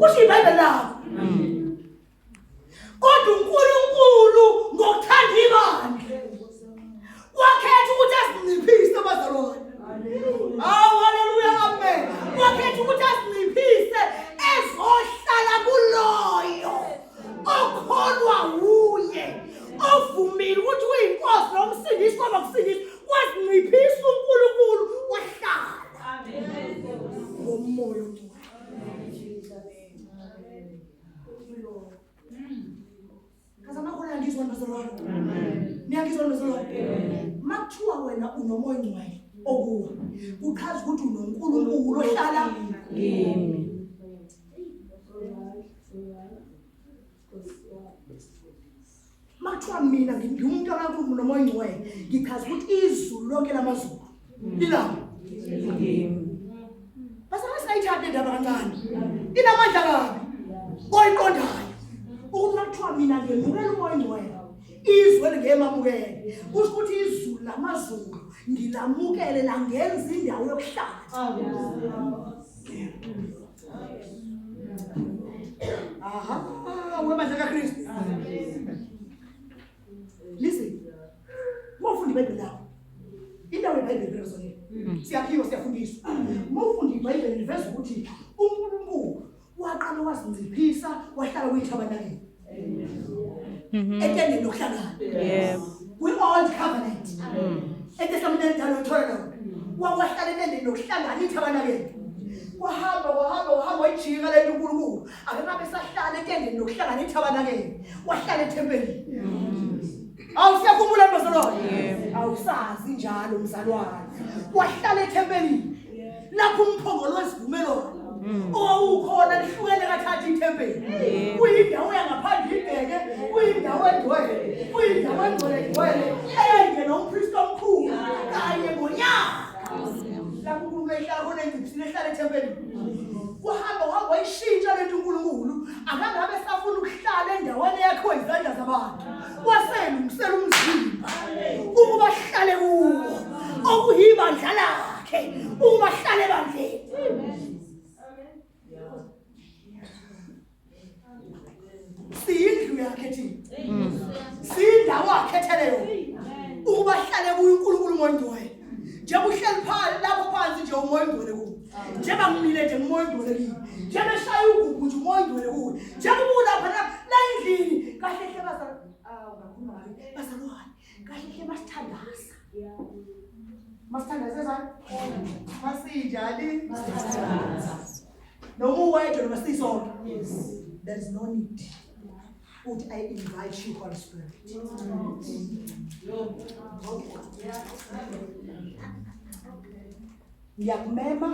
Kusho iBhayibheli lakho. Kodwa uNkulunkulu ngokuthanda ibandla wakhetha ukuthi azinciphise abazalwane. Hawu haleluya amen. Wakhetha ukuthi azinciphise ezohlala kuloyo okholwa wuye ovumile ukuthi uyinkosi nomsindisi kwaba kusindisa wazinciphisa uNkulunkulu wahlala ngomoya ongcwele. Kaze amakholwa ngizwa bazalwane. Niyangizwa bazalwane? Makuthiwa wena unomoya ongcwele okuwe. Kuchaza ukuthi unoNkulunkulu ohlala kimi. Makuthiwa mina ngiwumuntu kaNkulunkulu nomoya ongcwele, ngichaza ukuthi izulu lonke lamazulu lilapho. Kimi. Bazalwane singayithathi le ndaba kancane. Inamandla kabi. Oyiqondayo. Ukuthi makuthiwa mina ngemukela umoya ongcwele, izwe lingemamukele. Kusho ukuthi izulu lamazulu ngilamukele langenza indawo yokuhlala. Aha, webandla kaKristu. Listen. Uma ufunda iBhayibheli lakho, indawo yeBhayibheli phela zona. Siyaphiwa siyafundiswa. Uma ufunda iBhayibheli liveza ukuthi uNkulunkulu waqala wazinciphisa wahlala kuyithabanakeli. Etendeni lokuhlangana. Yebo. Kwi-Old Covenant. ETestamenteni elidala uthola lokho. Wahlala etendeni lokuhlangana ithabanakeli. Wahamba wahamba wahamba wayijika lento uNkulunkulu. Ake ngabe sahlala etendeni lokuhlangana ithabanakeli. Wahlala ethempelini. Awu siyakhumbula bazalwane. Awusazi njalo mzalwane. Wahlala ethempelini. Lapho umphongolo wesivumelwano owawukhona lihlukene kathathu ithempeli. Kuyindawo yangaphandle ibheke, kuyindawo engcwele, kuyindawo engcwele ngcwele eyayingena umpristi omkhulu kanye ngonyaka. Lapho uNkulunkulu ehlala khona engcibisini ehlala ethempelini. Wahamba wahamba wayishintsha lento uNkulunkulu akangabe esafuna ukuhlala endaweni eyakhiwe izandla zabantu. Waselungisela umzimba ukuba ahlale kuwo okuyibandla lakhe ukuba ahlale ebandleni. Siyindlu yakhe thina. Siyindawo akhethele yona ukuba ahlale kuyo uNkulunkulu uMoya oNgcwele. Njengoba uhleli phansi lapho phansi nje uMoya oNgcwele kuwe. Njengoba ngimile nje uMoya oNgcwele kimi. Njengoba eshaya ugugu nje uMoya oNgcwele kuwe. Njengoba ulapha la la endlini kahle hle bazalwane. Awu ngakhuluma kabi. Bazalwane kahle hle masithandaza. Masithandaze zani? Masinjani? Masithandaza. Noma uwedwa noma sisonke. Yes. There is no need. Uthi I invite you Holy Spirit. Ngiyakumema.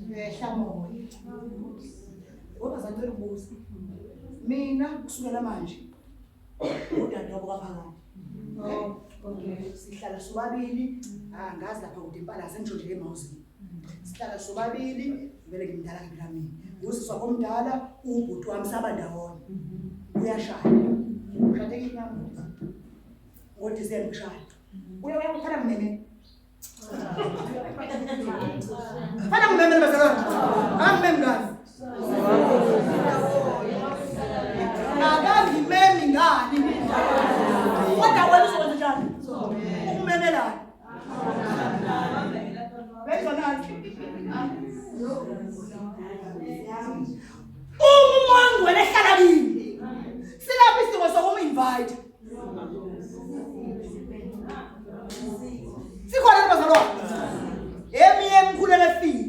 Yehla moya. Ngoba sacela ukubuza. Mina kusukela manje udadewabo kaphakade. Oh, okay. Sihlala sobabili, angazi lapha kude impalazi engisho nje emawuzini. Sihlala sobabili, vele ngimdala ke phela mina. Usisi wakho omdala, ubhuti wami saba ndawonye. Uyashaya. Ushade inyama. NgoDisemba ushaya. Uya uyakuthanda ngimeme. Fana ngimeme bazalwane. Akangimemi ngani? Akangimemi ngani? Kodwa wena uzokwenza njani? Ukumemelana. Uyayizwa nani? Uma uMoya oNgcwele ehlala kimi, silapho isidingo sokum-invite. Sikhona yini bazalwane? Emiye emkhuleko efile.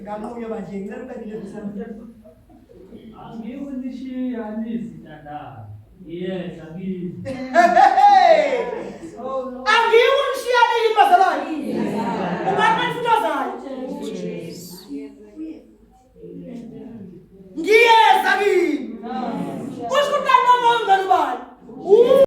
Nganqunywa manje ngicela uqedile msana. Angikunishiya nizintandane. Ngiyehla kini.